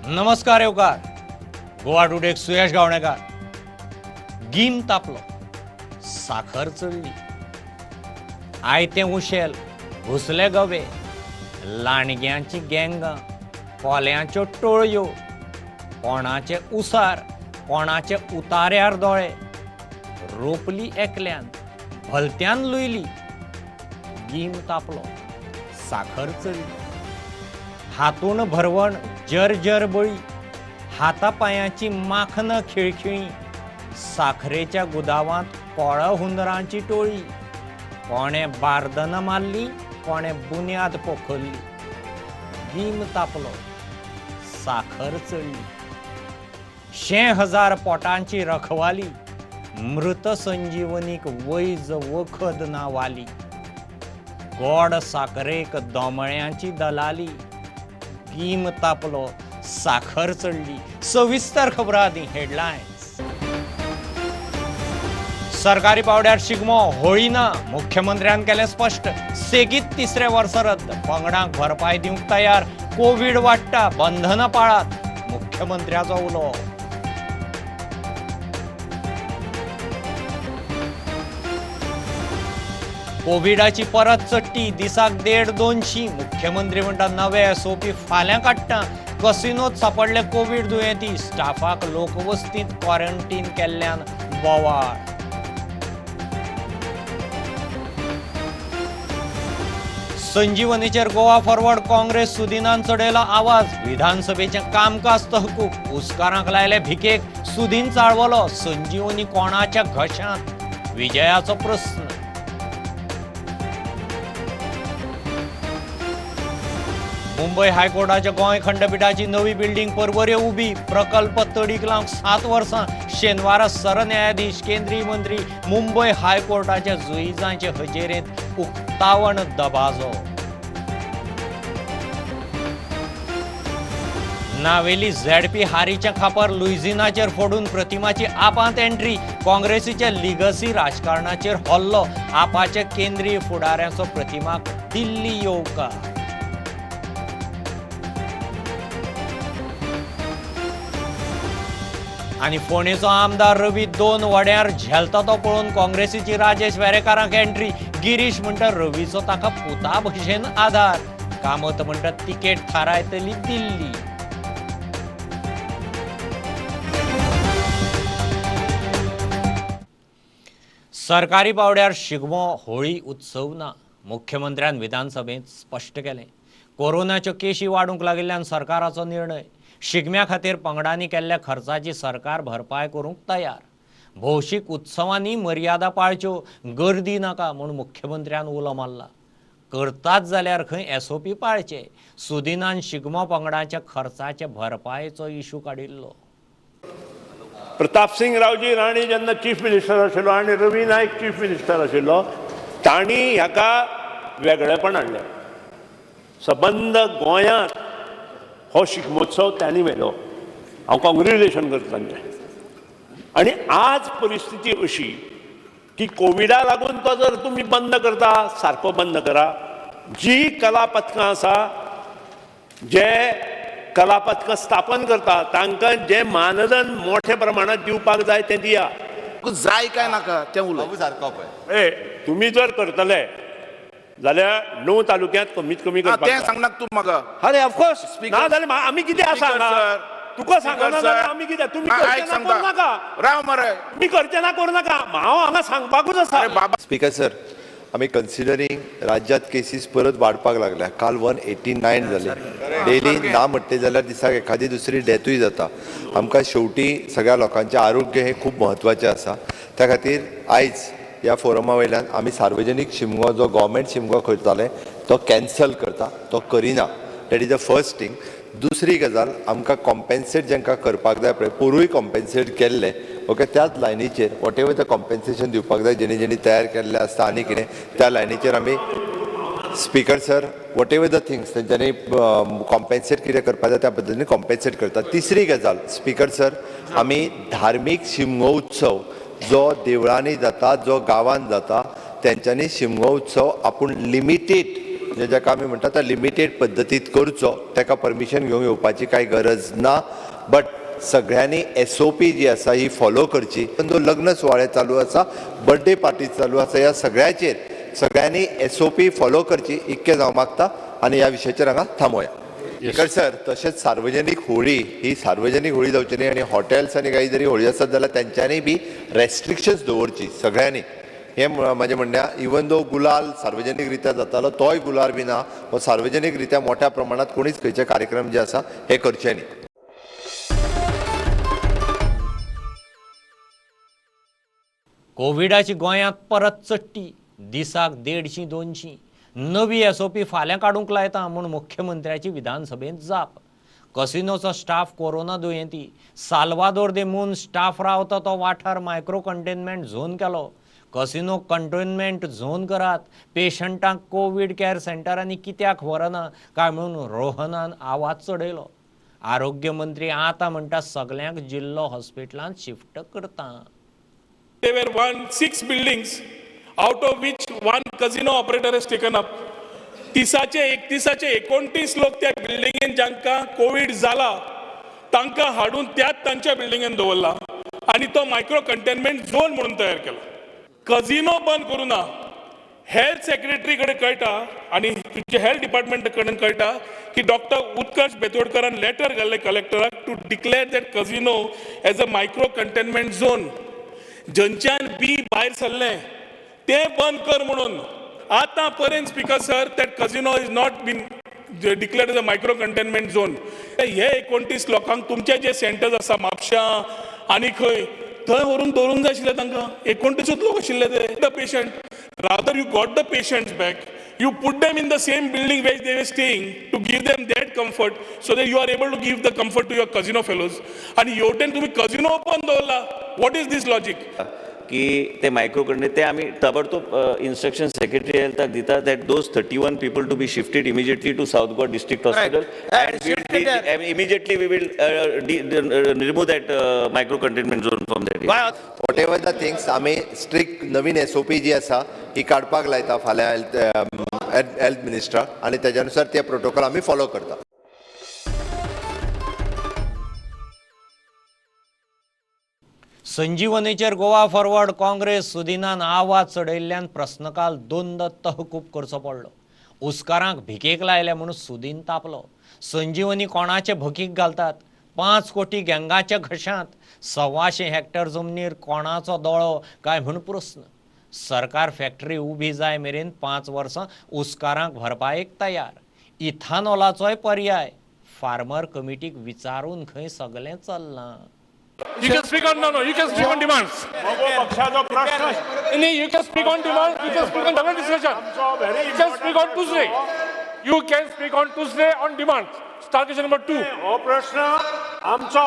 नमस्कार येवकार गोवा टुडेक सुयश गावणेकार. गीम तापलो, साखर चडली, आयतें उशेल, घुसले गवे, लांडग्यांची गँगां, कोल्यांच्यो टोळयो, कोणाचे उसार, कोणाचे उतार्यार दोळे, रोपली एकल्यान, भलत्यान लुयली. गीम तापलो, साखर चडली, हातूण भरवण जर बळी, हातापायांची माखनां खिळखिळी, साखरेच्या गुदावांत कोळ हुंदरांची टोळी, कोणे बारदनां मारली, कोणे बुन्याद पोखरली. गीम तापलो, साखर चडली, 100,000 पोटांची रखवाली, मृत संजीवनीक वैज वखद ना वाली, गोड साखरेक दोमळ्यांची दलाली. गीम तापलो, साखर चडली. सविस्तर खबरां आदी हेडलायन्स. सरकारी पावड्यार शिगमो होळी ना, मुख्यमंत्र्यान केलें स्पश्ट. सेगीत तिसऱ्या वर्सा रद्द, पंगडांक भरपाय दिवंक तयार. कोवीड वाडटा, बंधनां पाळात, मुख्यमंत्र्याचो उलो. कोविडाची परत चडटी, दिसाक 150-200. मुख्यमंत्री म्हणटा नवे एसओपी फाल्यां काडटा. कसिनोत सापडले कोवीड दुयेंती, स्टाफाक लोकवस्तींत क्वॉरंटीन केल्ल्यान बोवाळ. संजीवनीचेर गोवा फॉरवर्ड काँग्रेस सुदिनान चडयलो आवाज. विधानसभेचें कामकाज तहकूब, उस्कारांक लायले भिकेक, सुदीन चाळवलो. संजीवनी कोणाच्या घशांत, विजयाचो प्रस्न. मुंबय हायकोर्टाच्या गोंय खंडपीठाची नवी बिल्डिंग परवरे उबी, प्रकल्प तडीक लावंक 7 वर्सां. शेनवारा सरन्यायाधीश, केंद्रीय मंत्री मुंबय हायकोर्टाच्या जुईजांचे हजेरेंत उक्तावण दबाजो. नावेली झेडपी हारीचें खापर लुइझिनाचेर फोडून प्रतिमाची आपांत एंट्री. काँग्रेसीच्या लिगसी राजकारणाचेर हल्लो, आपाच्या केंद्रीय फुडाऱ्यांचो प्रतिमाक दिल्ली येवकार. आनी फोंडेचो आमदार रवी 2 वड्यार झेलता तो पळोवन काँग्रेसीची राजेश वेरेकारांक एंट्री. गिरीश म्हणटा रवीचो ताका पुता भशेन आधार. कामत म्हणटा तिकेट थारायतली दिल्ली. सरकारी पावड्यार शिगमो होळी उत्सव ना, मुख्यमंत्र्यान विधानसभेंत स्पश्ट केलें. कोरोनाच्यो केशी वाडूंक लागिल्ल्यान सरकाराचो निर्णय. शिगम्या खातीर पंगडांनी केल्ल्या खर्चाची सरकार भरपाय करूंक तयार. भौशीक उत्सवांनी मर्यादा पाळच्यो, गर्दी नाका म्हूण मुख्यमंत्र्यान उलो मारला. करताच जाल्यार खंय एसओपी पाळचे. सुदिनान शिगमो पंगडाच्या खर्चाचे भरपायेचो इशू काडिल्लो. प्रतापसिंग रावजी राणे जेन्ना चीफ मिनिस्टर आशिल्लो आनी रवी नायक चीफ मिनिस्टर आशिल्लो, तांणी हाका वेगळेपण हाडलें. सबंद गोंयांत हो शिगमोत्सव त्यांनी व्हेलो. हांव कॉंग्रेच्युलेशन करता तांचें. आनी आज परिस्थिती अशी की कोविडा लागून तो जर तुमी बंद करता, सारको बंद करा. जी कला पथकां आसा, जे कला पथकां स्थापन करता, तांकां जें मानधन मोठ्या प्रमाणात दिवपाक जाय तें दिया. जाय काय नाका तें उलय. सारको पळय. ए, तुमी जर करतले जाल्यार 9 तालुक्यांत कमीत कमी करपाक तें सांगनाका तूं म्हाका. अरे ऑफकोर्स ना जाल्यार आमी कितें आसा हांगा? तुका सांगना जाल्यार आमी कितें? तुमी करचें ना करूं नाका, राव मरे, तुमी करचें ना करूं नाका, हांव हांगा सांगपाकूच आसा. स्पीकर सर, आमी कन्सिडरींग राज्यात केसीस परत वाडपाक लागल्या. काल 189 जाले. डेली ना म्हटले जाल्यार दिसाक एखादी दुसरी डेथूय जाता. आमकां शेवटी सगळ्या लोकांचें आरोग्य हें खूब म्हत्वाचें आसा. त्या खातीर आयज ह्या फोरमा वयल्यान आमी सार्वजनीक शिमगो जो गव्हर्मेंट शिमगो करताले तो कॅन्सल करता, तो करिना. That is the first thing. दुसरी गजाल, आमकां कॉम्पेन्सेट जांकां करपाक जाय पळय, पोरूय कॉम्पेन्सेट केल्लें, ओके, त्याच लायनीचेर what ever the compensation दिवपाक जाय जेणी जेणी तयार केल्लें आसता आनी कितें त्या लायनीचेर आमी speaker sir whatever the things तेंच्यांनी कॉम्पेन्सेट कितें करपाक जाय त्या पद्दतीन कॉम्पेन्सेट करता. तिसरी गजाल स्पीकर सर, आमी धार्मीक शिमगो उत्सव जो देवळांनी जाता, जो गांवांत जाता, तेंच्यांनी शिमगो उत्सव आपूण लिमिटेड म्हणजे जाका आमी म्हणटा तो लिमिटेड पद्दतीत करचो, ताका परमिशन घेवंक येवपाची कांय गरज ना, बट सगळ्यांनी एसओपी जी आसा ही फॉलो करची. जो लग्न सुवाळे चालू आसा, बर्थडे पार्टी चालू आसा, ह्या सगळ्याचेर सगळ्यांनी एसओपी फॉलो करची इतकें हांव मागता आनी ह्या विशयाचेर हांगा थांबोया. सर, तशेंच सार्वजनीक होळी ही सार्वजनीक होळी जावची न्ही आनी हॉटेल्स आनी काही जरी होळी आसत जाल्यार तेंच्यांनी बी रेस्ट्रिक्शन्स दवरची सगळ्यांनी. हें म्हाजें म्हणणें. इवन दो गुलाल सार्वजनीक रित्या जातालो तोय गुलाल बी ना, हो सार्वजनीक रित्या मोठ्या प्रमाणात कोणीच खंयचे कार्यक्रम जे आसा हे करचे न्ही. कोविडाची गोंयांत परत चडटी, दिसाक 150-200. नवी एसओपी फाल्यां काडूंक लायता म्हूण मुख्यमंत्र्याची विधानसभेंत जाप. कसिनोचो स्टाफ कोरोना दुयेंती, साल्वादोर दे मून स्टाफ रावता तो वाठार मायक्रो कंटेनमेंट झोन केलो. कसिनो कंटेनमेंट झोन करात, पेशंटांक कोवीड केअर सेंटरांनी कित्याक व्हरना काय म्हणून रोहनान आवाज चडयलो. आरोग्य मंत्री आतां म्हणटा सगल्यांक जिल्लो हॉस्पिटलांत शिफ्ट करता. There were 6 buildings, out of which 1 casino operator has taken up. 30चे 31 लोक त्या बिल्डिंगेन जांकां कोवीड जाला तांकां हाडून त्याच तांच्या बिल्डिंगेन दवरला आनी तो मायक्रो कंटेनमेंट झोन म्हणून तयार केला. कझिनो बंद करूं ना, हेल्थ सेक्रेटरी कडेन कळटा आनी तुमच्या हेल्थ डिपार्टमेंटा कडेन कळटा की डॉक्टर उत्कर्ष बेतोडकरान लेटर घाल्लें कलेक्टराक to declare that casino as a micro containment zone. जंच्यान बी भायर सरलें तें बंद कर म्हणून. आतां पर्यंत speaker sir that casino is not been declared as a micro containment zone. हे 29 लोकांक तुमचे जे सेंटर्स आसा म्हापशां आनी खंय थंय व्हरून दवरूंक जाय आशिल्ले तांकां. 29 लोक आशिल्ले ते. The patient rather you got the patients back, you put them in the same building where they were staying to give them that comfort so that you are able to give the comfort to your casino fellows. आनी हेवटेन तुमी casino पण दवरला. What is this logic? की ते micro contain ते आमी ताबडतोब इन्स्ट्रक्शन सेक्रेटरी हेल्थाक दिता that those 31 people to be shifted immediately to South Goa district hospital and immediately we will remove that micro containment zone from that. Whatever the things आमी strict नवीन SOP जी आसा ही काडपाक लायता फाल्यां हेल्थ मिनिस्टराक आनी तेज्या नुसार ते प्रोटोकॉल आमी फॉलो करता. संजीवनीचेर गोवा फॉरवर्ड काँग्रेस सुदिनान आवाज चडयल्ल्यान प्रस्नकाल दोनदा तहकूब करचो पडलो. उस्कारांक भिकेक लायले म्हणून सुदीन तापलो. संजीवनी कोणाचे भकीक घालतात? 5 कोटी गँगाच्या घशांत, 125 हेक्टर जमनीर कोणाचो दोळो काय म्हूण प्रस्न. सरकार फॅक्टरी उबी जाय मेरेन 5 वर्सां उस्कारांक भरपायेक तयार. इथानॉलाचोय पर्याय. फार्मर कमिटीक विचारून खंय सगळें चल्लां. You can speak on, no, you can speak on demands. You can speak on demands, you can speak on general discussion. You can speak on Tuesday. You can speak on Tuesday on demands. Star question number 2. हो प्रश्न आमचो.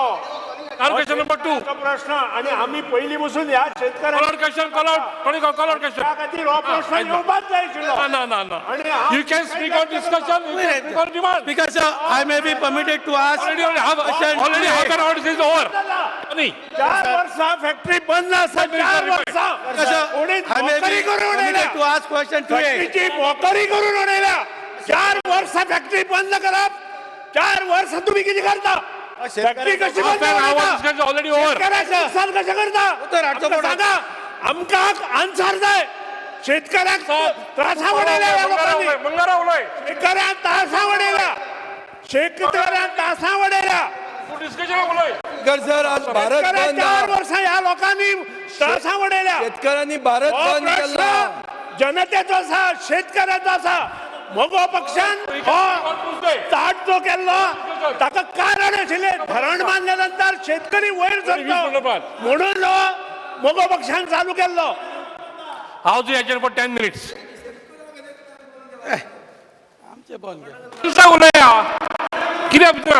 Star question number 2. प्रश्न आनी आमी पयलीं बसून ह्या शेतकऱ्यांक call out question, call out, call out question. त्या खातीर हो प्रश्न येवपाक जाय आशिल्लो. ना ना ना. You can speak on discussion, you can speak on demand. Because sir, I may be permitted to ask. Already half an hour is over. 4 वर्सां फॅक्टरी बंद आसा. 4 वर्सां. I may be permitted to ask question 2A. फॅक्टरीची Mokri करून उडयल्या. 4 वर्सां factory बंद करप. 4 वर्सां तुमी कितें करता? फॅक्टरी कशी बंद करता? नुकसान कशें करता? सांगा आमकां आन्सर जाय. शेतकऱ्यांक त्रासा वडयल्या लोकांनी. शेतकऱ्यांक त्रासा वडयल्या. शेतकऱ्यांक त्रासा वडयल्या. सर, आज भारत बंद. 4 वर्सां ह्या लोकांनी त्रासा वडयल्या. शेतकऱ्यांनी भारत बंद केला. जनतेचो आसा, शेतकऱ्याचो आसा. मगो पक्षान हो ताट जो केल्लो ताका कारण आशिल्लें. धरण बांदल्या नंतर शेतकरी वयर सरतो म्हणून हो मगो पक्षान चालू केल्लो. House is adjourned for 10 minutes. आमचे बंद उलया कित्याक भितर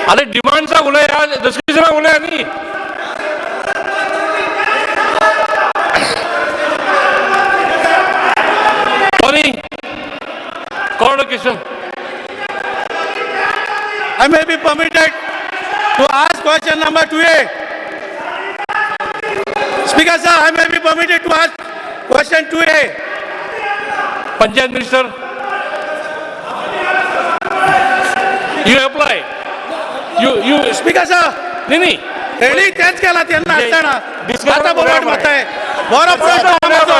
अरे डिमांड्साक उलया, डिस्कशनाक उलया न्ही. Sorry, call the question. I may be permitted to ask question number 2A. Speaker sir, I may be permitted to ask Question 2A. Panchayat minister, you apply. You speaker sir, न्ही न्ही हेणी तेंच केला तेन्ना आसतना. Discuss आतां बोवाळ मारताय. बरो प्रश्न हा माझो.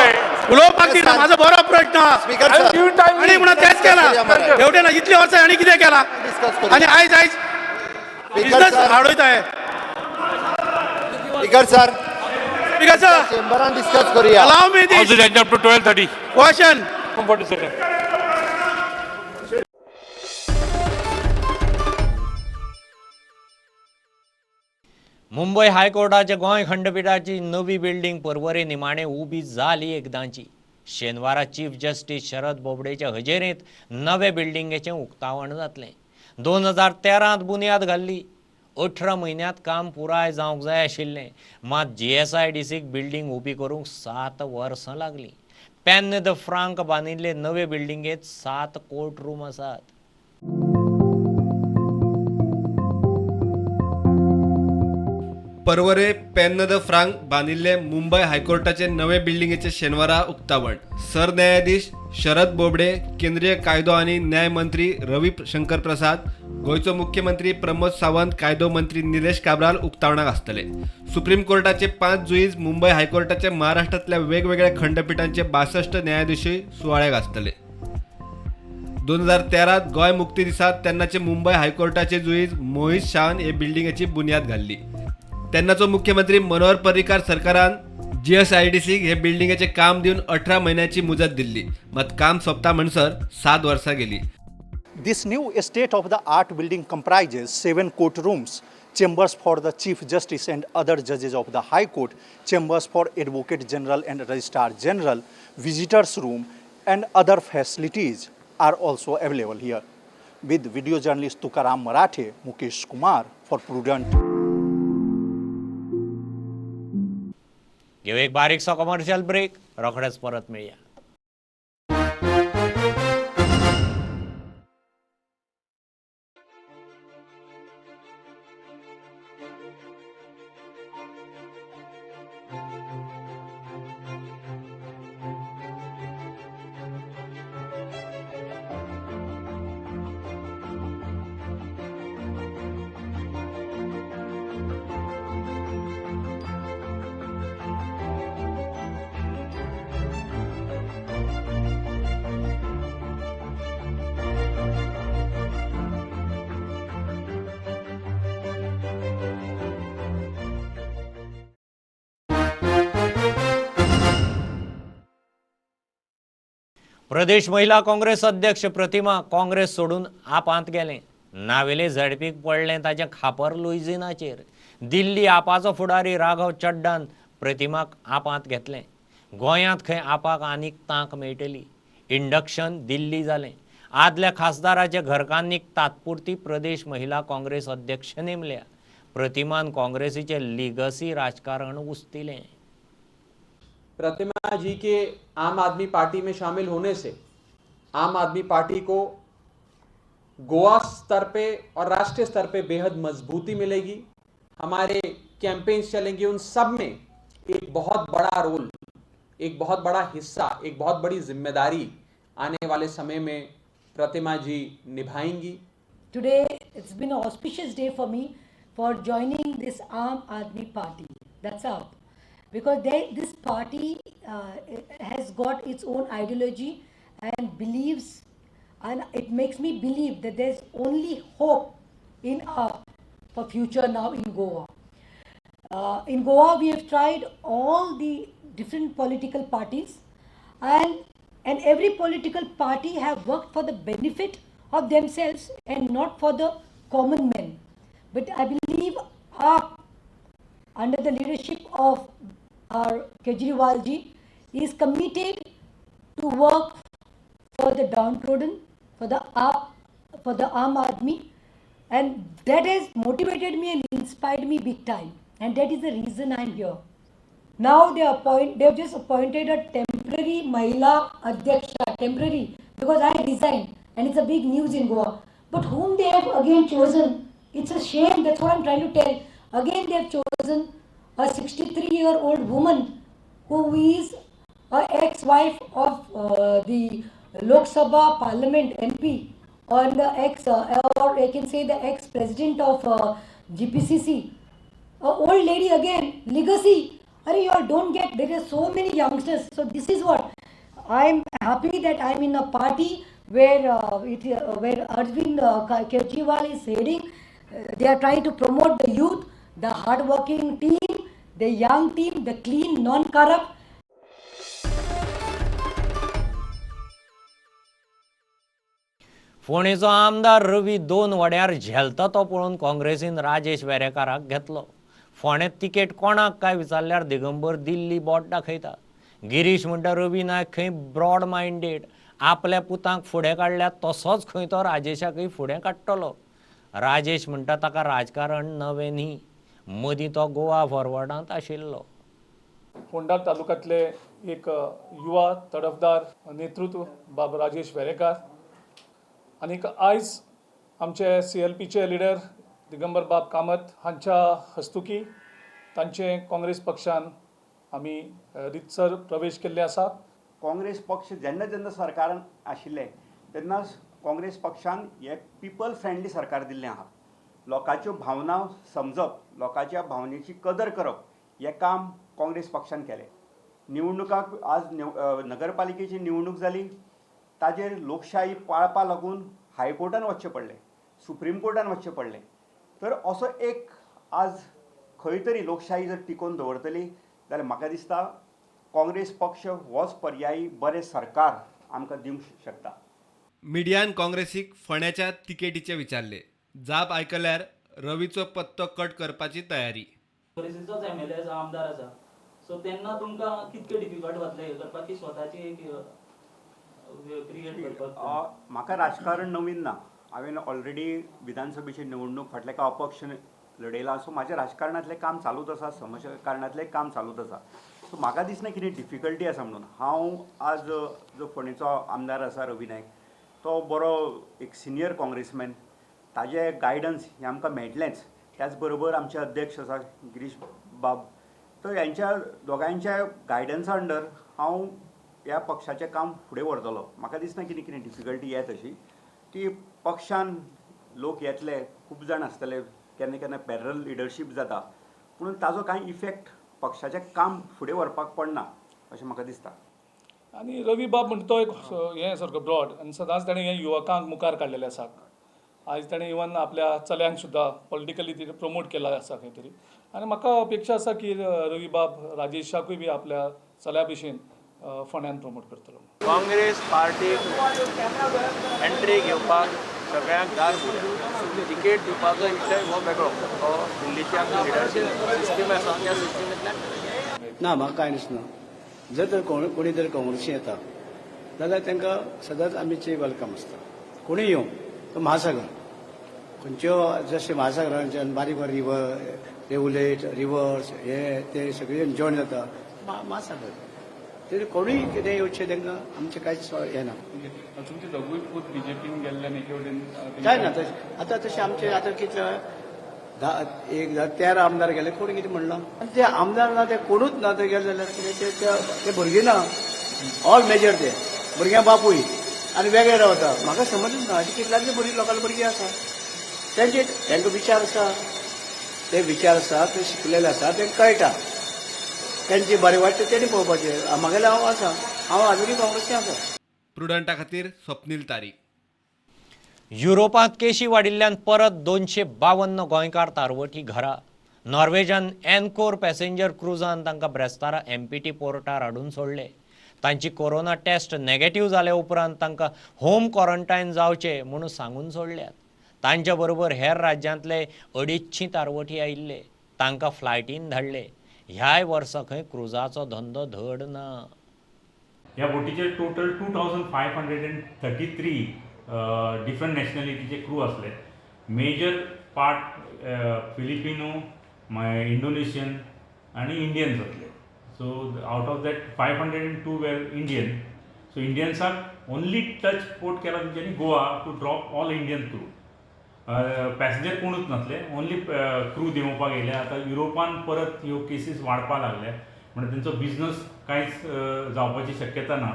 उलोवपाक दिना, माझो बरो प्रश्न हा. Speaker I sir, give time. आनी म्हणून तेच केला. एवढे ना इतली वर्सां हाणी कितें केला डिस्कस करूया. आनी आयज आयज स्पीकर बिझनस सर, हाडयताय. स्पीकर सर, स्पीकर सर, चेंबरान डिस्कस करूया. Allow me House this is adjourned up to 12:30. Question. 42nd. Mumbai हायकोर्टाचे Goa खंडपिठाची नवी बिल्डिंग परवरे निमाणे उबी जाली एकदांची. शेनवारा चीफ जस्टीस शरद बोबडेच्या हजेरेंत नवे बिल्डिंगेचें उक्तावण जातलें. 2013 बुन्याद घाल्ली. 18 म्हयन्यांत काम पुराय जावंक जाय आशिल्लें. मात GSIDCक बिल्डिंग उबी करूंक 7 वर्सां लागलीं. पेन्न the Frank बांदिल्ले नवे बिल्डिंगेंत 7 कोर्ट रूम आसात. परवरे पेन्न the Frank बांदिल्ले मुंबय हायकोर्टाचे नवे बिल्डिंगेचे शेनवारा उक्तावण. सरन्यायाधीश शरद बोबडे, केंद्रीय कायदो आनी न्याय मंत्री रवी शंकर प्रसाद, गोंयचो मुख्यमंत्री प्रमोद सावंत, कायदो मंत्री निलेश काब्राल उक्तावणाक आसतले. सुप्रीम कोर्टाचे 5 जुईज, मुंबय हायकोर्टाचे महाराष्ट्रांतल्या वेगवेगळ्या खंडपिठांचे 62 न्यायाधीशूय सुवाळ्याक आसतले. 2013 गोंय मुक्ती दिसा तेन्नाचे मुंबय हायकोर्टाचे जुईज मोहित शाहन हे बिल्डिंगेची बुन्याद घाल्ली. तेन्नाचो मुख्यमंत्री मनोहर पर्रीकार सरकारान GSIDCक हे बिल्डिंगेचें काम दिवन 18 म्हयन्याची मुजत दिल्ली. मात काम सोंपता म्हणसर 7 वर्सां गेली. This new state of the art building comprises 7 courtrooms, chambers for the Chief Justice and other judges of the High Court, chambers for Advocate General and Registrar General, visitors room and other facilities are also available here. With video journalist Tukaram Marathe, Mukesh Kumar for Prudent. घेऊ एक बारीकसो commercial break, रोखडेच परत मेळया. प्रदेश महिला काँग्रेस अध्यक्ष प्रतिमा काँग्रेस सोडून आपांत गेलें. नावेले झडपीक पडलें ताचें खापर लुईझिनाचेर. दिल्ली आपाचो फुडारी राघव चड्डान प्रतिमाक आपांत घेतलें. गोंयांत खंय आपाक आनीक तांक मेळटली. इंडक्शन दिल्ली जालें. आदल्या खासदाराचे घरकान्नीक तात्पुरती प्रदेश महिला काँग्रेस अध्यक्ष नेमल्या. प्रतिमान काँग्रेसीचें लिगसी राजकारण उस्तिलें. प्रतिमा जी के आम आदमी पार्टी में शामिल होने से आम आदमी पार्टी को गोवा स्तर पे और राष्ट्रीय स्तर पे बेहद मजबूती मिलेगी। हमारे कैंपेन्स चलेंगे, उन सब में एक बहुत बड़ा रोल, एक बहुत बड़ा हिस्सा, एक बहुत बड़ी जिम्मेदारी आने वाले समय में प्रतिमा जी निभाएंगी। Today it's been an auspicious day for me for joining this Aam Aadmi Party. That's up. Because this party has got its own ideology and believes, and it makes me believe that there's only hope in AAP for future now in Goa. In Goa, we have tried all the different political parties, and every political party have worked for the benefit of themselves and not for the common men. But I believe AAP, under the leadership of our Kejriwal ji, is committed to work for the downtrodden, for the AAP, for the Aam Aadmi, and that has motivated me and inspired me big time, and that is the reason I am here. Now they have just appointed a temporary Mahila Adhyaksha, temporary, because I resigned, and it's a big news in Goa. But whom they have again chosen, it's a shame, that's what I'm trying to tell. Again they have chosen a 63-year-old woman who is a ex-wife of the Lok Sabha Parliament MP, or the ex, or I can say the ex-president of GPCC, a old lady again, legacy. Arey, you all don't get, there are so many youngsters. So this is what, I am happy that I am in a party where where Arvind Kejriwal is heading. They are trying to promote the youth, the hardworking team, the young team, the clean, non-corrupt. फोंडेचो आमदार रवी दोन वड्यार झेलता तो पळोवन काँग्रेसीन राजेश वेरेकाराक घेतलो. फोंड्यांत ticket कोणाक काय विचारल्यार दिगंबर दिल्ली बोट दाखयता. गिरीश म्हणटा रवी नायक खंय ब्रॉड मायंडेड, आपल्या पुतांक फुडें काडल्यार तसोच खंय तो राजेशाकय फुडें काडटलो. राजेश म्हणटा ताका राजकारण नवें न्ही, मदीं तो गोवा फॉरवर्डांत आशिल्लो. फोंडा तालुक्यांतले एक युवा तडफदार नेतृत्व बाब राजेश वेरेकार आनीक आयज आमचे CLPचे लिडर दिगंबर बाब कामत हांच्या हस्तुकी तांचे काँग्रेस पक्षान आमी रितसर प्रवेश केल्ले आसा. काँग्रेस पक्ष जेन्ना जेन्ना सरकारान आशिल्ले तेन्ना काँग्रेस पक्षान हे पिपल फ्रेंडली सरकार दिल्लें आहा. लोकांच्यो भावना समजप, लोकांच्या भावनेची कदर करप हें काम काँग्रेस पक्षान केलें. निवडणुकाक आज नगरपालिकेची निवडणूक जाली, ताजेर लोकशाही पाळपा लागून हायकोर्टान वचचें पडलें, सुप्रीम कोर्टान वचचें पडलें. तर असो एक आज खंय तरी लोकशाही जर टिकोवन दवरतली जाल्यार म्हाका दिसता काँग्रेस पक्ष होच पर्यायी बरें सरकार आमकां दिवंक शकता. मिडियान काँग्रेसीक फोंड्याच्या तिकेटीचे विचारले, जाप आयकल्यार रवीचो पत्तो कट करपाची तयारी. काँग्रेसीचोच MLA आसा, आमदार आसा, सो तेन्ना तुमकां कितके डिफिकल्ट वतलें हें करपाक की स्वताची एक क्रिएट करपाक? म्हाका राजकारण नवीन ना. हांवें ऑलरेडी विधानसभेची निवडणूक फाटल्या एका अपक्ष लढयला. सो म्हाजें राजकारणांतलें काम चालूच आसा, समाजकारणांतलें काम चालूच आसा. सो म्हाका दिसना कितें डिफिकल्टी आसा म्हणून. हांव आज जो फोंडेचो आमदार आसा रवी नायक, तो बरो एक सिनियर काँग्रेसमॅन, ताजें गायडन्स हें आमकां मेळटलेंच. त्याच बरोबर आमचे अध्यक्ष आसा गिरीश बाब, तर हेंच्या दोगांयच्या गायडन्सा अंडर हांव ह्या पक्षाचें काम फुडें व्हरतलो. म्हाका दिसना कितें कितें डिफिकल्टी येत अशी की पक्षान लोक येतले, खूब जाण आसतले, केन्ना केन्ना पॅरल लिडरशीप जाता, पूण ताजो कांय इफेक्ट पक्षाचें काम फुडें व्हरपाक पडना अशें म्हाका दिसता. आनी रवी बाब म्हणटा तो एक हें सारको ब्रॉड आनी सदांच ताणें हें युवकांक मुखार काडलेलें आसा. आयज ताणें इवन आपल्या चल्यांक सुद्दां पॉलिटिकली तिणें प्रमोट केला आसा खंय तरी. आनी म्हाका अपेक्षा आसा की रवी बाब राजेशाकूय बी आपल्या चल्या भशेन फोंड्यान प्रमोट करतलो. काँग्रेस पार्टीक एंट्री घेवपाक सगळ्यांक दार फुडें, तिकेट दिवपाचो विशय हो वेगळो, हो दिल्लीची आमची लिडरशीप सिस्टीम आसा त्या सिस्टीमेंतल्यान ना. म्हाका कांय दिसना. जर तर कोणी जर काँग्रेसी येता जाल्यार तांकां सदांच आमची welcome आसता. कोणूय येवं, तो महासागर खंयच्यो जशे महासागरांच्यान बारीक बारीक रिवर रेवलेट रिवर्स हे ते सगळे जॉयन जाता महासागर, ते कोणूय कितें येवचें तांकां आमचें कांयच हें ना. तुमचे दोगूय पूत बीजेपीन गेल्ल्यान एके वटेन काय ना तशें आतां तशें आमचे आतां कितले 10 1 13 आमदार गेले, कोण कितें म्हणलां? आनी ते आमदार ना, ते कोणूच ना, ते गेले जाल्यार कितें ते भुरगीं ना, ऑल मेजर ते भुरग्यां बापूय आनी वेगळे रावता. म्हाका समजूच ना अशें कितल्यांचे भुरगीं लोकांक भुरगीं आसा, तेंचे तांकां विचार आसा, ते विचार आसा, ते शिकलेले आसा, तांकां कळटा, तेंचे बरें वायट तेणी पळोवपाचें. म्हागेलें हांव आसा, हांव आजुनूय काँग्रेसी आसा. प्रुडंटा खातीर स्वप्नील तारी. युरोपांत केशी वाडिल्ल्यान परत 252 गोंयकार तारवटी घरा. नॉर्वेजान एनकोर पॅसेंजर क्रुजान तांकां ब्रेस्तारा MPT पोर्टार हाडून सोडले. तांची कोरोना टेस्ट नेगेटीव जाले उपरांत तांकां होम क्वॉरंटायन जावचे म्हणून सांगून सोडल्यात. तांच्या बरोबर हेर राज्यांतले 250 तारवटी आयिल्ले, तांकां फ्लायटीन धाडले. ह्याय वर्सा खंय क्रुजाचो धंदो धड ना. ह्या बोटीचेर टोटल 2533 डिफरंट नॅशनलिटीचे क्रू आसले. मेजर पार्ट फिलिपिनो, इंडोनेशियन आनी इंडियन्स आसले. So out of that 502 were Indian. So इंडियन्साक only touch port केला तेंच्यांनी Goa to drop all Indian crew. Passenger कोणूच नासले, ओन्ली क्रू देंवोवपाक येयले. आतां युरोपान परत ह्यो केसीस वाडपाक लागले, म्हणून तेंचो बिजनस कांयच जावपाची शक्यता ना.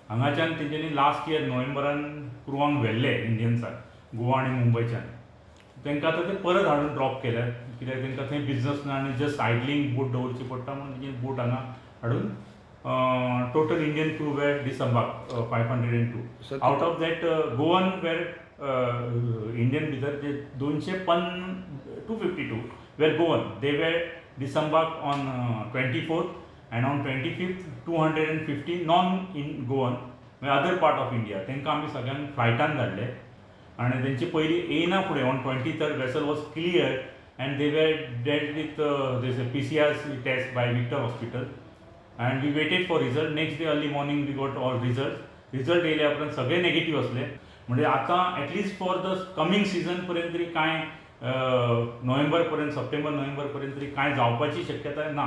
हांगाच्यान तेंच्यांनी लास्ट इयर नोव्हेंबरान क्रुवांक व्हेल्ले इंडियन्साक गोवा आनी मुंबयच्यान, तांकां आतां ते परत हाडून ड्रॉप केल्यात कित्याक तांकां थंय बिजनस ना आनी जस्ट आयडलिंग बोट दवरची पडटा म्हणून तेंची बोट हांगा हाडून total Indian crew were disembark 502. Out of that Goan were Indian भितर जे 252 were Goan, they were disembark on 24th and on 25th 250 non in Goan म्हणजे अदर पार्ट ऑफ इंडिया तांकां आमी सगळ्यांक फ्लायटान धाडले आनी तेंची पयली येयना फुडें on 23rd vessel was clear and they were dealt with this PCR test by Victor hospital and we waited for result. Next day early morning we got all result. Result येयल्या उपरांत सगळे नेगेटीव आसले. म्हणजे आतां at least for the coming season पर्यंत तरी कांय नोव्हेंबर पर्यंत, सप्टेंबर नोव्हेंबर पर्यंत तरी कांय जावपाची शक्यताय ना.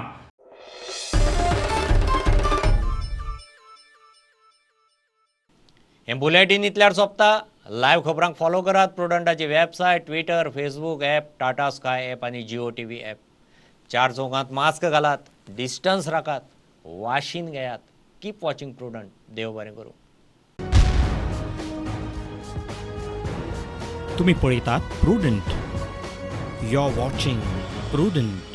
हें बुलेटीन इतल्यार सोंपता. लायव्ह खबरांक फॉलो करात प्रुडंटाची website, Twitter, Facebook app, Tata Sky app आनी जिओ टी व्ही ॲप. चार चौकांत मास्क घालात, डिस्टन्स राखात, वाशीन घेयात. Keep watching Prudent. देव बरें करूं. तुम्ही पळयतात Prudent. You are watching Prudent.